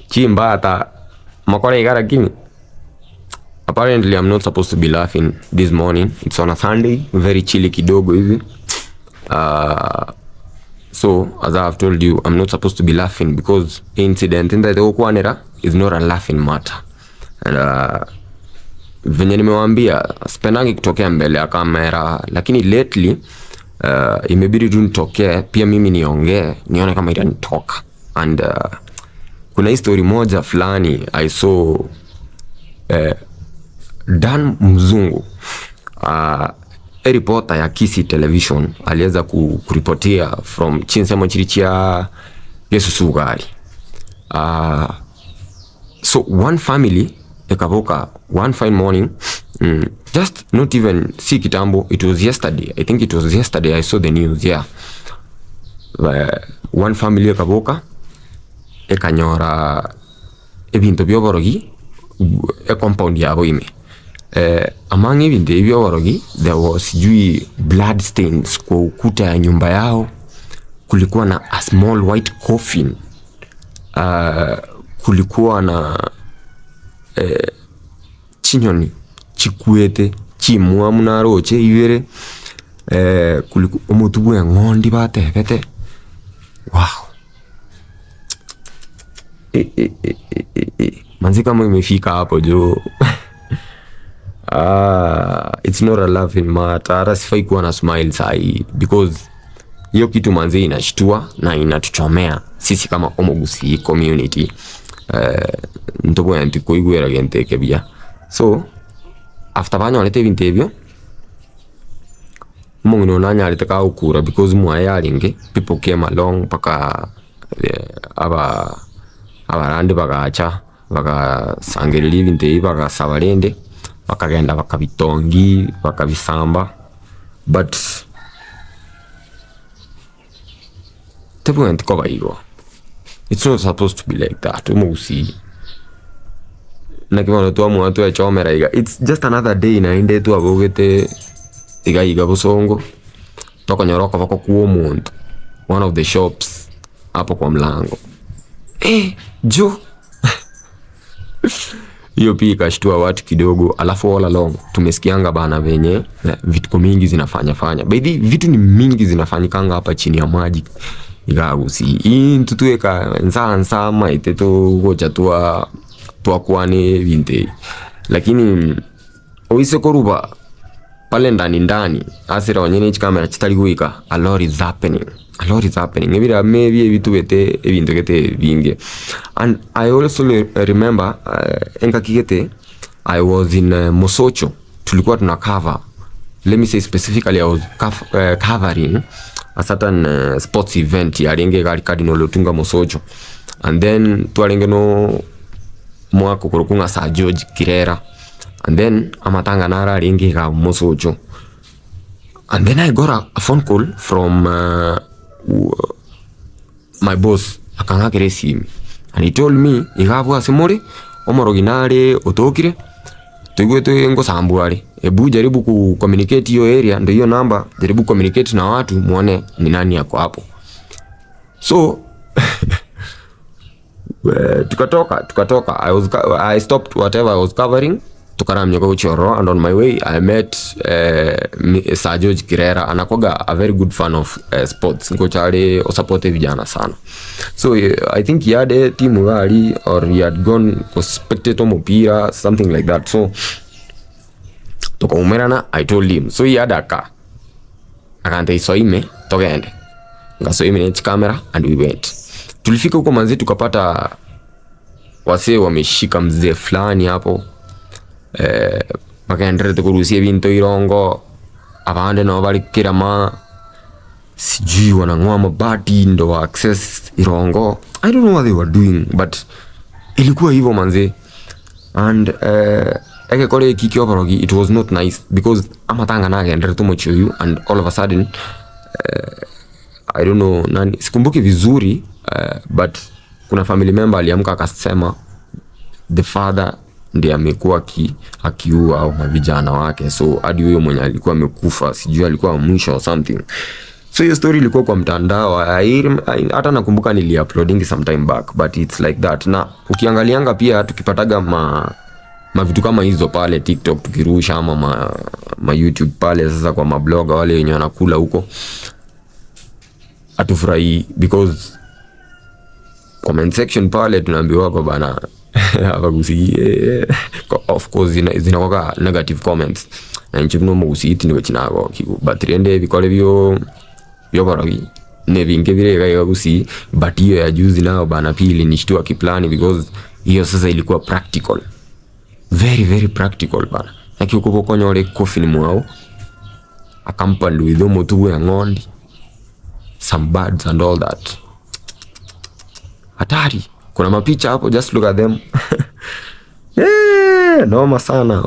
Chimbata makore iga lakini apparently I'm not supposed to be laughing this morning. It's on a Sunday, very chilly kidogo hivi. So as I have told you, I'm not supposed to be laughing because incident in the gokwanera is not a laughing matter. And venye nimewaambia, sipendangi kutokea mbele ya kamera, lakini lately imebidi tu nitokee pia mimi niongee nione kama itanitoka. And kuna hii story moja fulani I saw, Dan Mzungu, a reporter ya Kisii Television, aliweza kuripotia from chinsemo chiri chia Gesusugari. So one family ekaboka one fine morning, just not even si kitambo, it was yesterday, I think it was yesterday I saw the news, yeah. One family ekaboka ekanyora ebinto byoborogi e compound yabo ime. Among ebinto ebi byoborogi there was sijui blood stains kwa ukuta ya nyumba yao, kulikuwa na a small white coffin, kulikuwa na chinyoni chikwete chimwamu naroche ibere, omotu bwa eng'ondi batebete. Wow. E, e, e, e, e, e. Manzi kama imefika hapo jo, ah, it's not a laughing matter. Hata sifai kuwa na smile sahi because hiyo kitu manzi inashtua na inatuchomea sisi kama Omogusi community. Ntobwenereti koigwera gento eke buya. So after banyorete ebinto ebio, omong'ina oyo nanyarete kagokura because mwaye yarenge, people came along mpaka aba abarandi bagacha bagasangereria ebinto ebi bagasaba rende bakagenda bakabitongi bakabisamba, but tebwenereti koba igo. It's not supposed to be like that. Omogusii naki bono twamua twechomera iga, it's just another day naende twabogete iga iga bosongo tokonyora okoboko kwa omonto one of the shops hapo kwa mlango, eh, jo hiyo pia ikashtua watu kidogo. Alafu all along tumesikianga bana venye vituko mingi zinafanya fanya, by the vitu ni mingi zinafanyikanga hapa chini ya maji ikagusi intu tweka nsa nsa maite tugocha twa twakwane ebinto ebi, lakini oise koruba pale ndani ndani ase nonye ne chikamera chitari goika, a lot is happening, a lot is happening. Ebirama ebi ebitubete ebinto gete ebinge. And I also remember engaki gete I was in Mosocho, tulikuwa tuna cover, let me say specifically I was covering a certain sports event yarenge gari Cardinal Otunga Mosocho, and then twarenge no mwaka okorokwa ng'a Sir George Kirera, and then amatanga naro arenge iga Mosocho. And then I got a phone call from my boss, akang'akera esimi and he told me iga abwo ase more omorogi nare otokire toigwete ngosambwa are, ebu jaribu ku communicate hiyo area, ndio hiyo namba, jaribu communicate na watu muone ni nani ako hapo. So tukatoka I stopped whatever I was covering, tukaramnyoka gochia ororo, and on my way I met Sir George Kirera, anakuwaga a very good fan of sports, ngocha are osupport vijana sana. So I think he had a team gari or he had gone ku spectate omopira, something like that. So tukaumerana, I told him, so he had a car, akantebia isoa ime togende, ngasoa ime ne chikamera and we went. Tulifika huko manzi tukapata wasee wameshika mzee fulani hapo, bagenderete korusia ebinto irongo, abande nabo bare kerama sijui wanang'oa mabati ndo wa access irongo. I don't know what they were doing, but ilikuwa hivyo manzi. And egekora eki kia oborogi, it was not nice because amatanga nagenderete omochie oywo and all of a sudden, I don't know nani, sikumbuki vizuri, but kuna family member aliamka akasema the father ndiye amekuwa akiua au mavijana wake, so hadi huyo mwenye alikuwa amekufa sijui alikuwa mwisho or something. So hiyo story ilikuwa kwa mtandao. Hata nakumbuka niliuploadingi some time back, but it's like that. Na ukiangalianga pia tukipataga ma vitu kama hizo pale TikTok tukirusha ama ma YouTube pale, sasa kwa mabloga wale wenye wanakula huko, hatufurahii because comment section pale tunaambiwa kwa bana hapa Gusii, of course zinakuwa negative comments na nchi bino Gusii tiniwe chinago kigu, but rende bikore byo byoborogi ne vingi vile iga Gusii. But hiyo ya juzi nao bana pili ilinishtua kiplani because hiyo sasa ilikuwa practical, very very practical bana. Naki ukobokonyore coffin mwao accompanied with omotugo ya ng'ondi, some birds and all that. Hatari. Kuna mapicha hapo, just look at them. Yeah, noma sana.